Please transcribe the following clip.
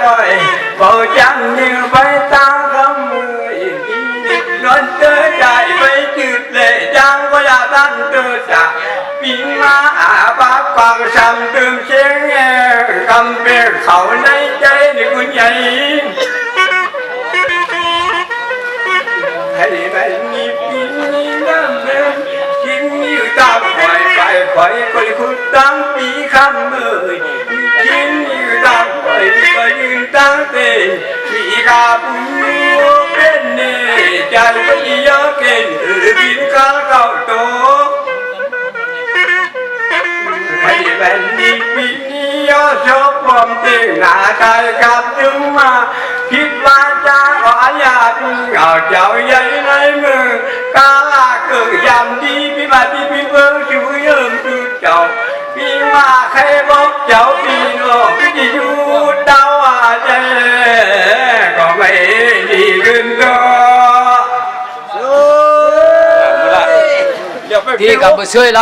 ນ້ອຍ ເວົ້າຈັ່ງນີ້ໄປຕາມຄຳເອີຍ ນອນເຕີຈາຍໄປຈືດແລ ຢ່າງບໍ່ຢາກຕັນເຕີຈາກ ປີມາອາບາບກວາງຊ້ຳຕື່ມຊຽງແຮງ ກຳແພງເຂົ້າໃນໃຈນີ້ຄຸນໃຫຍ່ ໃຫ້ໄດ້ມີປີນີ້ນຳເດີ ກິນຢູ່ຕາມຂ້ອຍໄປ ຂ້ອຍກໍໄດ້ຄຸດຕັ້ງປີຄຳເອີຍ ກິນຢູ່ຕາມຂ້ອຍກໍຢືນຕັ້ງເຕັນ ມີກາບຸນເປັນເນ ໃຈກໍຊິຢາກເກັນ ເອີ ກິນກາເຂົ້າໂຕ ໃຫ້ແມ່ນດີປີນີ້ ຍໍໂຊກປອມເຕັງໜ້າຕາຍກັບຈຶ່ງມາ ຜິດວາຈາຂໍອະນຸຍາດເອົາເຈົ້າໃຫຍ່ໃນເມືອງ ກາລະເກີດຍາມດີ ປີມາດີປີເບິ່ງຊື່ເອີງຊື່ເຈົ້າ ປີມາໃຄບອກເຈົ້າ ປີນ້ອງທີ່ຢູ່ເຕົ້າອາແຈ ກໍໄປດີຂຶ້ນດອກ ທີ່ກໍບໍ່ຊ່ວຍຫຼາຍ